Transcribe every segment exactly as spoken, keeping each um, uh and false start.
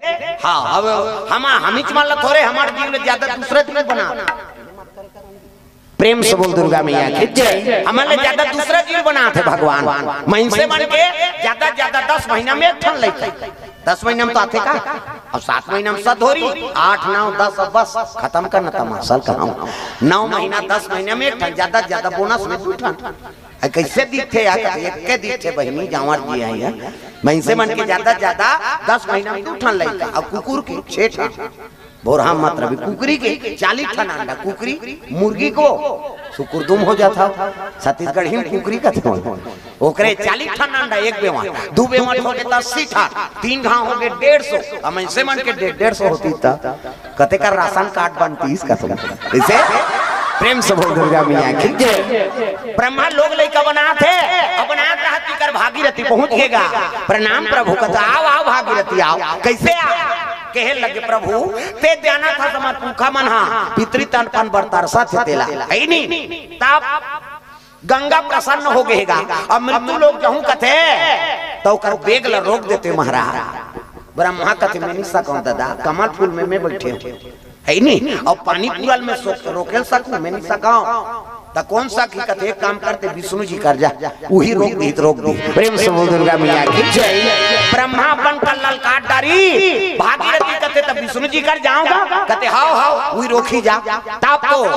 हाँ, अब हम, हमीच मन ला थोरे, हमर जीव ले ज्यादा दूसरा जीव बना। प्रेम से बोल दुर्गा मैया की जय। हमन ले ज्यादा दूसरा जीव बनात हे भगवान। मइनसे मन के ज्यादा ज्यादा दस महीना में एक ठन लइका। दस महीना में तो आथे का? अब सात महीना में सत होरी, आठ, नौ, दस, अब बस खतम करना तमाशा ल कहाऊं। नौ महीना, दस महीना में एक ठन, ज्यादा ज्यादा बोनस में दू ठन। अरे कइसे दिखथे यार? एक के दिखथे बहिनी, जांवर जी हे यार। मइनसे मन के ज्यादा ज्यादा दस महीना में दू ठन लइका, अब कुकुर के छे ठन। भोरहा मत रवि, कुकरी के चालीस ठन अंडा, कुकरी, मुर्गी को सुकुरदुम हो जात हव। छत्तीसगढ़ी में कुकरी कथे, ओकरे चालीस ठन अंडा, एक बेवांट, दू बेवांट होगे त अस्सी ठन, तीन घांव होगे डेढ़ सौ, अब मइनसे मन के डेढ़, डेढ़ सौ होतिस त कते कर राशन कार्ड बनतिस कथे। इसे प्रेम से बोल दुर्गा मैया की जय। ब्रह्मा लोग लइका बनात हे, अब बनात रहत इकर भागीरथी पहुंच गे गा। प्रणाम प्रभु, कथे, "आओ, आओ भागीरथी, आओ।" कइसे आओ? कहे लगे, "प्रभु, तें जानत हस हमर पुरखा मन हा पितृ तर्पण बर तरसत हे तेला, हइ नी?" तब गंगा प्रसन्न हो गे गा। अब मृत्यु लोक जहूं कथे, त ओकर बेग ल रोक देते महाराज। ब्रह्मा कथे, "मैं नइ सकंव ददा, कमल फूल में मैं बइठे हंव, हइ नी? अउ पानी पूरल में सो-, रोके ल सकंव, मैं नइ सकंव।" त कोन सकही? कथे, "एक काम करते, विष्णु जी कर जा, उही रोक दिही त रोक दिही।" प्रेम से बोल दुर्गा मैया की जय। ब्रह्मा अपन कल्ला ल काट डारिस, भागीरथी कथे, "त विष्णु जी कर जांव गा?" कथे, "हव, हव, उही रोकही जा।" तब तो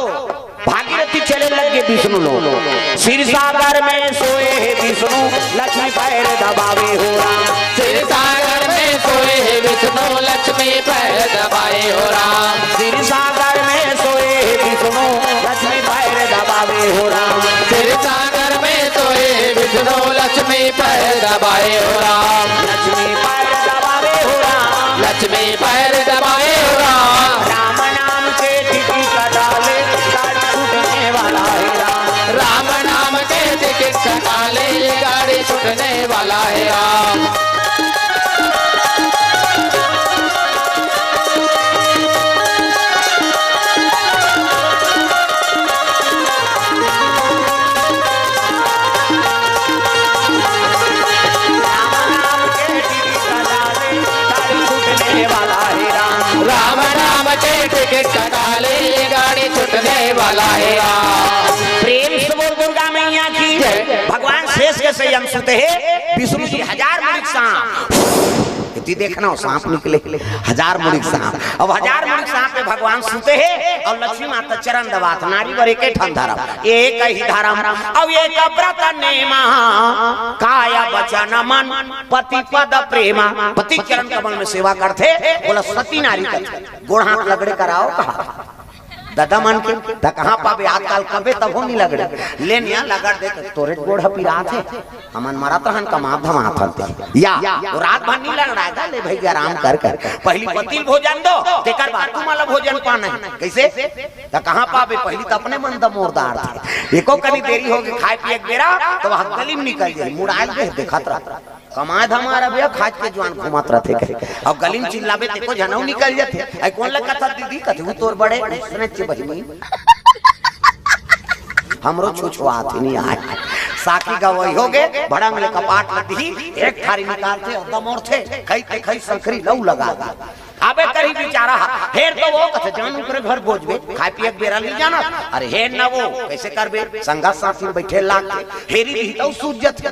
भागीरथी चले लग गे विष्णु लोक। "क्षीर सागर में सोए हे विष्णु, लक्ष्मी पैर दबावे हो राम।" क्षीर सागर में सोए हे विष्णु, लक्ष्मी पैर दबाए हो राम। क्षीर सागर में सोए हे विष्णु, लक्ष्मी पैर दबावे हो राम। क्षीर सागर में सोए हे विष्णु, लक्ष्मी पैर दबाए हो राम। लक्ष्मी पैर दबावे हो राम। लक्ष्मी पैर दबाए हो राम। राम नाम के टिकट कटा ले, गाड़ी छूटने वाला हे राम। राम नाम के टिकट कटा ले, ये गाड़ी छूटने वाला हे राम। राम नाम के टिकट कटा ले, ये गाड़ी छूटने वाला हे राम। प्रेम से बोल दुर्गा मैया की जय। भगवान शेष के शयन सुते हे विष्णु जी हजार मुड़ी के सांप। एती देखना, वो सांप निकले, हजार मुड़ी के सांप। अब हजार मुड़ी के सांप पे भगवान सुते हे अउ लक्ष्मी माता चरण दबात, नारी बर एके ठन धरम, एक ही धरम, अउ एक व्रत नेमा, काय वचन मन पति पद प्रेमा। पति चरण कमल में सेवा करथे, ओला सती नारी कथे। गोड़ हाथ लगड़े कराओ कहा ददा मन के, त कहाँ पाबे? आजकल कबे तभो नइ लगड़े। ले निया लगड़ दे त तोरे गोड़ ह पिरात हे। हमन मरत रहन, कमात धमात हन ते। या, वो रात भर नइ लगड़ाय गा, ले भई आराम कर कर। पहिली पति ल भोजन दो, तेकर बाद तुमन ला भोजन पाना हे। कइसे? त कहाँ पाबे? पहिली त अपने मन दमोरदार थे। एको कनी देरी होगे खाय पिये के बेरा, त वहाँ गली में निकल जाही, मुड़ाय ल दे, देखत रह। कमाय धमाय रहिबे, खाज के जुआन घूमत रथे कहे। अब गली में चिल्लाबे, तेको झनऊ निकल जथे। अई कोन ल कथस दीदी? कथे, "वो तोर बड़े उसने चे बहिनी।" हमरो छुछुआत ही नइ आय। साखी गवई होगे, भड़ंग ले कपाट ल दिही, एक थारी निकालथे अउ दमोरथे, खई ते खई, संकरी लऊ लगा दे। अबे करही बिचारा ह, फेर तो वो कथे, "जान ओकरे घर भोजबे, खाय पिये के बेरा नइ जानत।" अरे हेर ना वो, कइसे करबे? संगत साथी में बइठे लाग के, हेरी दिही त सूत जथे।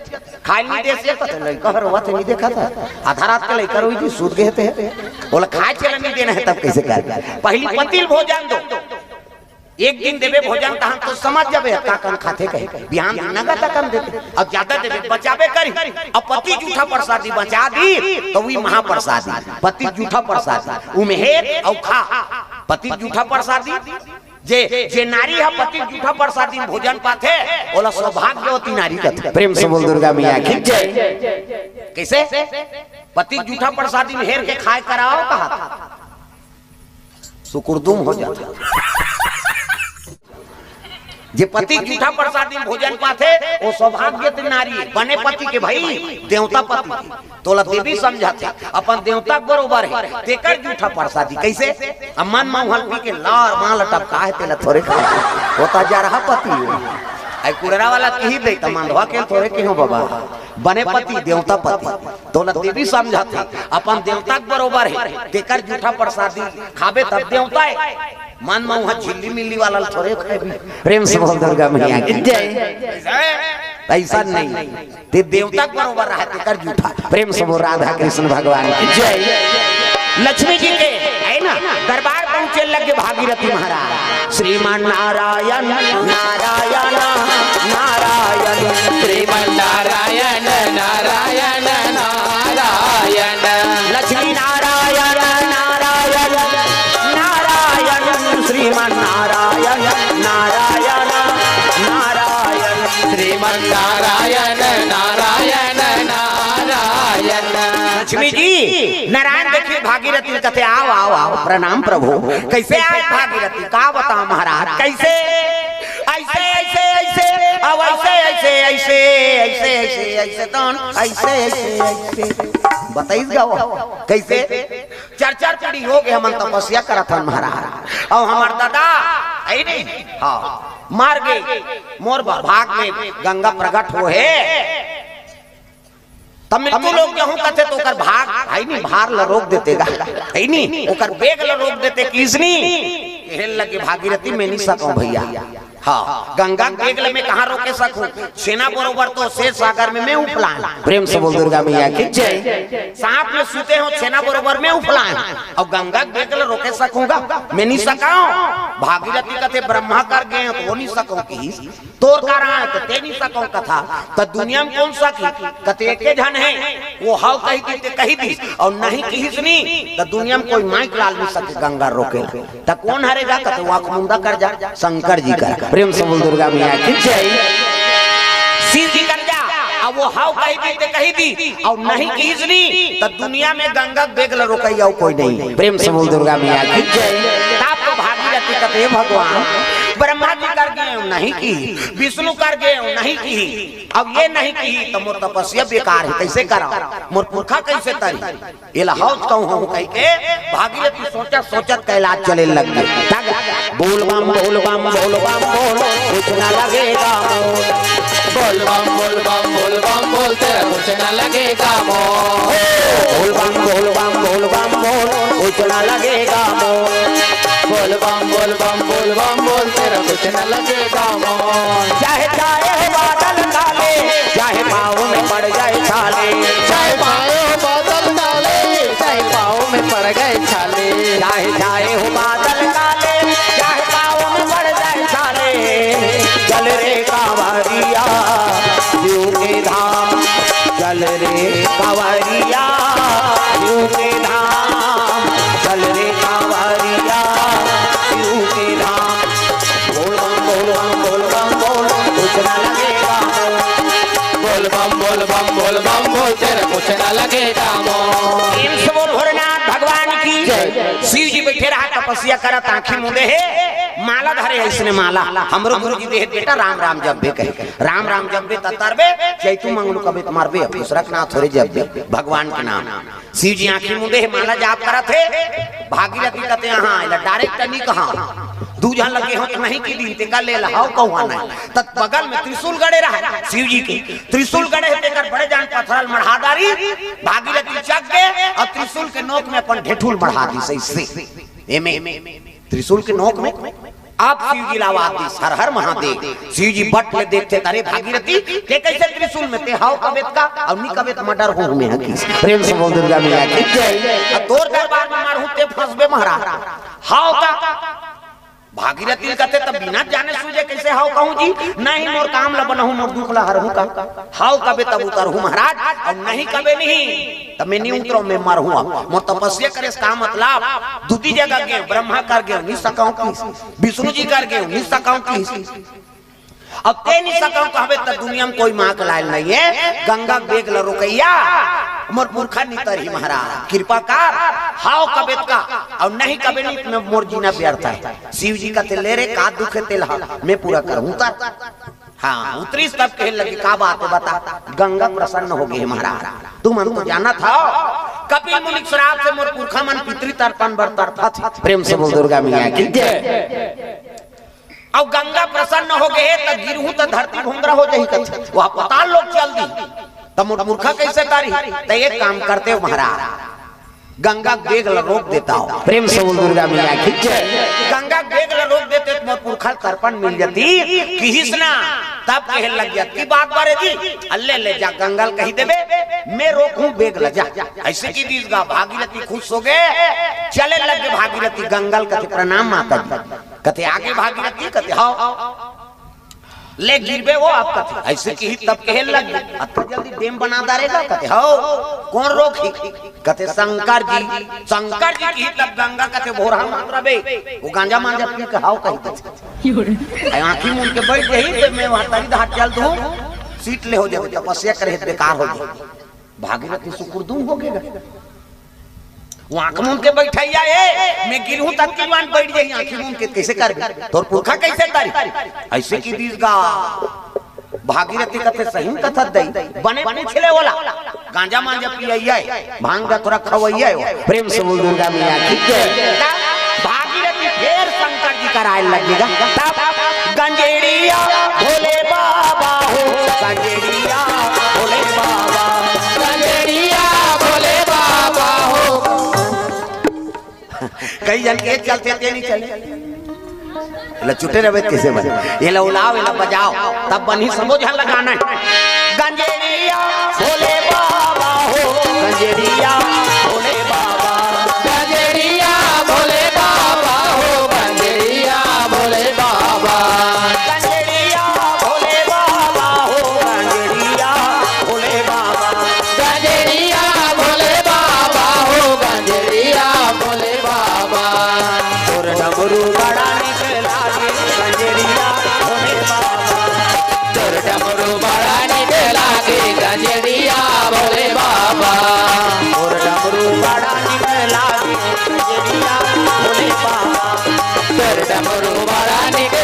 खाय ल नइ देस, ये कथे, "लइका ह रोवत हे, नइ देखत हस? आधा रात के लइका रोही जी, सूत गे हे ते।" ओला खाय ल नइ देना हे, तब कइसे करबे? पहिली पति ल भोजन दो। एक दिन देबे भोजन, तहन तो समझ जाबे, अतका कन खाथे कहे। बिहान दिन नगद अकन देबे, अउ जादा देबे, बचाबे करही। अउ पति जूठा परसादी बचा दिही, त उही महापरसादी। पति जूठा परसादी, उमें हेर अउ खा। पति जूठा परसादी, जे, जे नारी ह पति जूठा परसादी में भोजन पाथे, ओला सौभाग्यवती नारी कथे। प्रेम से बोल दुर्गा मैया की जय। कइसे? पति जूठा परसादी में हेर के खाय कराओ कहा, सुकुरदुम हो जाथे। जे पति जूठा परसादी में भोजन पाथे, वो सौभाग्यवती नारी हे। बने पति के भई, देवता पति। तोला देवी समझथे, अपन देवता के बरोबर हे, तेकर जूठा परसादी। कइसे? अब मन म उहल पी के लार मां ल टपका हे, तेला थोरे खा। वो त जरहा पति हे। आई कुड़रा वाला किही दे त मंदवा के थोरे किहो बाबा। बने पति, देवता पति। तोला देवी समझत हे, अपन देवता के बरोबर हे। तेकर जूठा प्रसादी खाबे तब देवता हे। मन म उहाँ झिल्ली मिल्ली वाला ल थोरे खाबे। प्रेम से बोल दुर्गा मैया की जय। अइसन नहीं, ते देवता के बरोबर रहे, तेकर जूठा। प्रेम से बोल राधा कृष्ण भगवान की जय। लक्ष्मी जी के, हे ना, दरबार पहुंचे लगे भागीरथी महाराज। श्रीमन नारायण, नारायण, नारायण। श्रीमन नारायण, नारायण, नारायण। लक्ष्मी नारायण, नारायण, नारायण। श्रीमन नारायण, नारायण, नारायण। श्रीमन नारायण, नारायण, नारायण। लक्ष्मी जी, नारायण देखिए भागीरथी ल कथे, "आओ, आओ, आओ, प्रणाम प्रभु।" कैसे आए भागीरथी? का बताओ महाराज, कैसे? ऐसे, ऐसे, ऐसे, अब ऐसे, ऐसे, ऐसे, ऐसे, ऐसे, ऐसे, तौन, ऐसे, ऐसे, ऐसे। बताइस गा वो, कैसे? चार चार पीढ़ी हो गे हमन तपस्या करत हन महाराज। अउ हमर दादा, हे नहीं? हाँ, मर गे। मोर भाग में गंगा प्रकट हो हे। तब मृत्यु लोक जाहूं कथे त ओकर भाग, हे नहीं, भार ल रोक देते गा, हे नहीं, ओकर बेग ल रोक देते किसनी। कहे लगे भागीरथी, मैं नहीं सकौं भैया। हाँ, गंगा के बेग ल मैं कहाँ रोके सकहूं? छेना बरोबर तो शेर सागर में मैं उफलान। प्रेम से बोल दुर्गा मैया की जय। सांप में सूते हो छेना बरोबर मैं उफलान, अउ गंगा के बेग ल रोके सकहूं गा? मैं नहीं सकौं। भागीरथी कथे ब्रह्मा कर गे हो त वो नहीं सकौं किहिस। तोर कारण हे त ते नहीं सकौं कथा, त दुनिया में कोन सकी? कथे एके झन हे, वो हव कहि दिस ते कहि दिस, अउ नहीं किहिस नहीं, त दुनिया में कोई माइक लाल नहीं सके गंगा रोके। त कोन हरे गा? कथे वो आँख मुंदा कर जा, शंकर जी कर। प्रेम से बोल दुर्गा मैया की जय। शिव जी कर जा, अब वो हव कहि दिस ते कहि दिस, अउ नहीं किहिस नहीं, त दुनिया में गंगा के बेग ल रोकइया अउ कोई नहीं। प्रेम से बोल दुर्गा मैया की जय। तब तो भागीरथी कथे, "भगवान, ब्रह्मा जी कर गे हो नहीं किहिस, विष्णु कर गे हो नहीं किहिस, अब ये नहीं किहिस त मोर तपस्या बेकार हे, कैसे करौं? मोर पुरखा कैसे तरही?" एला हव कहूं हम कहि के भागीरथी सोचत सोचत कैलाश चले लग गे। बोल बम बोल बम बोल बम बोल, कुछ ना लगेगा मोल। बोल बम बोल बम बोल बम बोल, तेरा कुछ ना लगेगा मोल। बोल बम बोल बम बोल बम बोल, कुछ ना लगेगा मोल। बोल बम बोल बम बोल बम बोल, तेरा कुछ ना लगेगा मोल। चाहे छाए हो बादल काले, चाहे पाँव में पड़ जाए छाले। चाहे पाँव में पड़ गए छाले। चाहे पाँव में पड़ गए छाले। चाहे छाए हो बादल काले, चाहे पाँव में पड़ जाए छाले। चल रे कांवरिया शिव के धाम, चल रे कांवरिया शिव के धाम, चल रे कांवरिया शिव के धाम। बोल बम बोल बम बोल बम बोल, कुछ ना लगेगा मोल। बोल बम बोल बम बोल बम बोल, तेरा कुछ ना लगेगा मोल। प्रेम से बोल भोलेनाथ भगवान की जय। शिव जी बैठे रहा, तपस्या करत, आँखी मूंदे हे, माला धरे हे, इसने माला। हमरो गुरु जी देहे बेटा राम राम जपबे कहे। राम राम जपबे त तरबे, चैतू मंगलू कबे त मरबे, अब दूसरा के नाम थोरे जपबे, भगवान के नाम। शिव जी आँखी मूंदे हे, माला जाप करत हे। भागीरथी कथे, "हाँ, एला direct नहीं कहा, दू झन लगे हो त नहीं किहिस, तेकर ले ला, हव कहूं नहीं।" त बगल में त्रिशूल गड़े रहा शिव जी के, त्रिशूल गड़े हे, तेकर बड़े जान पथरा ल मढ़ा डारिस। भागीरथी चक गे अउ त्रिशूल के नोक में अपन ढेठू ल मढ़ा दिस, अइसे एमे त्रिशूल के नोक में। अब शिव जी ला आवाज दिस, "हर हर महादेव।" शिव जी बट ले देखथे, "अरे भागीरथी, ते कैसे त्रिशूल में, ते हव कबे त का, अउ नहीं कबे त मर्डर होहूं मैं हा किहिस।" प्रेम से बोल दुर्गा मैया की जय। अब तोर दरबार में मरहूं ते फंसबे महाराज। हव का? भागीरथी कथे, "त बिना जाने सूझे कैसे हव कहूं जी? नहीं, मोर काम ला बनहूं, मोर दुख ला हरहूं का। हव कबे तब उतरहूं महाराज, अउ नहीं कबे नहीं।" त मैं नहीं उतरौं, मैं मरहूं अब। मोर तपस्या करे से का मतलब? दूती जगह गेंव, ब्रह्मा कर गेंव, नहीं सकौं किहिस। विष्णु जी कर गेंव, नहीं सकौं किहिस। अब ते नहीं सकौं कहबे त दुनिया में कोई माँ के लायक नहीं हे। गंगा के बेग ल रोकइया मोर पुरखा नहीं तरही महाराज, कृपा कर। हव कबे त का, अउ नहीं कबे नहीं, मैं मोर जीना व्यर्थ हे। शिव जी कथे, "ले रे, का दुख हे तेला, मैं पूरा करहूं।" उतर। हाँ, उतरिस तब कहे लगे, "का बात हे बता।" गंगा प्रसन्न हो गे महाराज, तुमन तो जानत हव, कपिल मुनि के श्राप से मोर पुरखा मन पितृ तर्पण बर तड़फत हे। प्रेम से बोल दुर्गा मैया की जय। अउ गंगा प्रसन्न हो गे हे, त गिरहूं त धरती भोंगरा हो जाही कथे, वह पताल लोक चल दी, त मोर पुरखा कैसे तारी? त एक काम करते हो महाराज, गंगा के बेग ल रोक देता हो। प्रेम से बोल दुर्गा मैया की जय। गंगा के बेग ल रोक देते त मोर पुरखा ल तर्पण मिल जाती, किहिस ना। तब कहे लग जाती बात बारे जी, अल्ले ले जा गंगा ल कही देबे, मैं रोकहूं बेग ल जा। ऐसे कि दीस गा भागीरथी खुश हो गे, चले लग गे भागीरथी गंगा ल कथे प्रणाम माता जी। कथे आगे भागीरथी, कथे हव। ले गिरबे वो अब कथे, ऐसे किही तब कहे लग गे, अतना जल्दी डेम बना डारेगा? कथे हव, कोन रोकही? कथे शंकर जी। शंकर जी किही तब गंगा कथे भोरहा मत रबे, वो गांजा मांजा पी के हव कही कथे। आंखी मूंद के बैठ जाही त मैं वहां तरी डहर चल दूं, सीट ले हो जाबे, तपस्या करे बेकार हो जाही। भागीरथी सुकुर दूं हो गे गा। वो आंख मूंद के बैठइया ए, मैं गिरहूं तब के जुआन बैठ जाही, आंखी मूंद के कैसे करबे? तोर पुरखा कैसे तारी? ऐसे कि दीस गा भागीरथी कथे सही कथत दई, बने पूछ ले ओला, गांजा मांजा पियइया ए, भांग धतूरा खवइया ए। प्रेम से बोल दुर्गा मैया की जय। भागीरथी फेर शंकर जी करा आए लग गे गा। तब गंजेड़िया भोले बाबा हो, गंजेड़िया भोले बाबा, गंजेड़िया भोले बाबा हो। कई झन के चलथे ते नहीं चले। लचुटे रहे कैसे बने? एला उलाव, एला बजाव, तब बनही। सबो झन ला गाना हे। गंजेड़िया भोले बाबा हो, गंजेड़िया भोले बाबा, गंजेड़िया भोले बाबा हो, गंजेड़िया भोले बाबा, गंजेड़िया भोले बाबा हो, गंजेड़िया भोले बाबा, गंजेड़िया भोले बाबा हो, गंजेड़िया भोले बाबा। तोर डमरू बड़ा निक लागे गंजेड़िया भोले बाबा। तोर डमरू बड़ा निक लागे गंजेड़िया भोले बाबा। तोर डमरू बड़ा निक लागे गंजेड़िया भोले बाबा। तोर डमरू बड़ा निक